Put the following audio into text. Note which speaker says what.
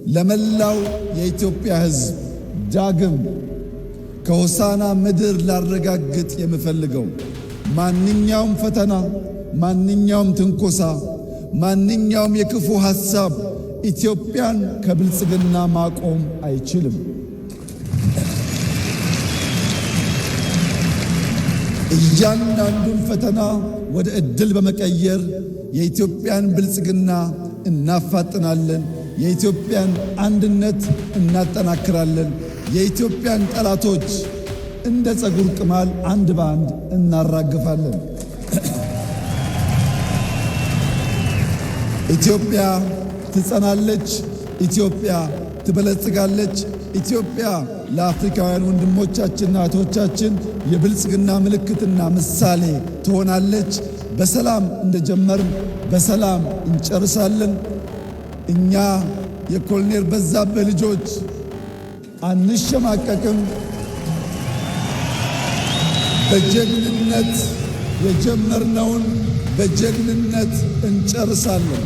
Speaker 1: ለመላው የኢትዮጵያ ሕዝብ ዳግም ከሆሳና ምድር ላረጋግጥ የምፈልገው ማንኛውም ፈተና፣ ማንኛውም ትንኮሳ፣ ማንኛውም የክፉ ሐሳብ ኢትዮጵያን ከብልጽግና ማቆም አይችልም። እያንዳንዱን ፈተና ወደ ዕድል በመቀየር የኢትዮጵያን ብልጽግና እናፋጥናለን። የኢትዮጵያን አንድነት እናጠናክራለን። የኢትዮጵያን ጠላቶች እንደ ፀጉር ቅማል አንድ በአንድ እናራግፋለን። ኢትዮጵያ ትጸናለች። ኢትዮጵያ ትበለጽጋለች። ኢትዮጵያ ለአፍሪካውያን ወንድሞቻችንና እህቶቻችን የብልጽግና ምልክትና ምሳሌ ትሆናለች። በሰላም እንደጀመርን በሰላም እንጨርሳለን። እኛ የኮሎኔል በዛብህ ልጆች አንሸማቀቅም። በጀግንነት የጀመርነውን በጀግንነት እንጨርሳለን።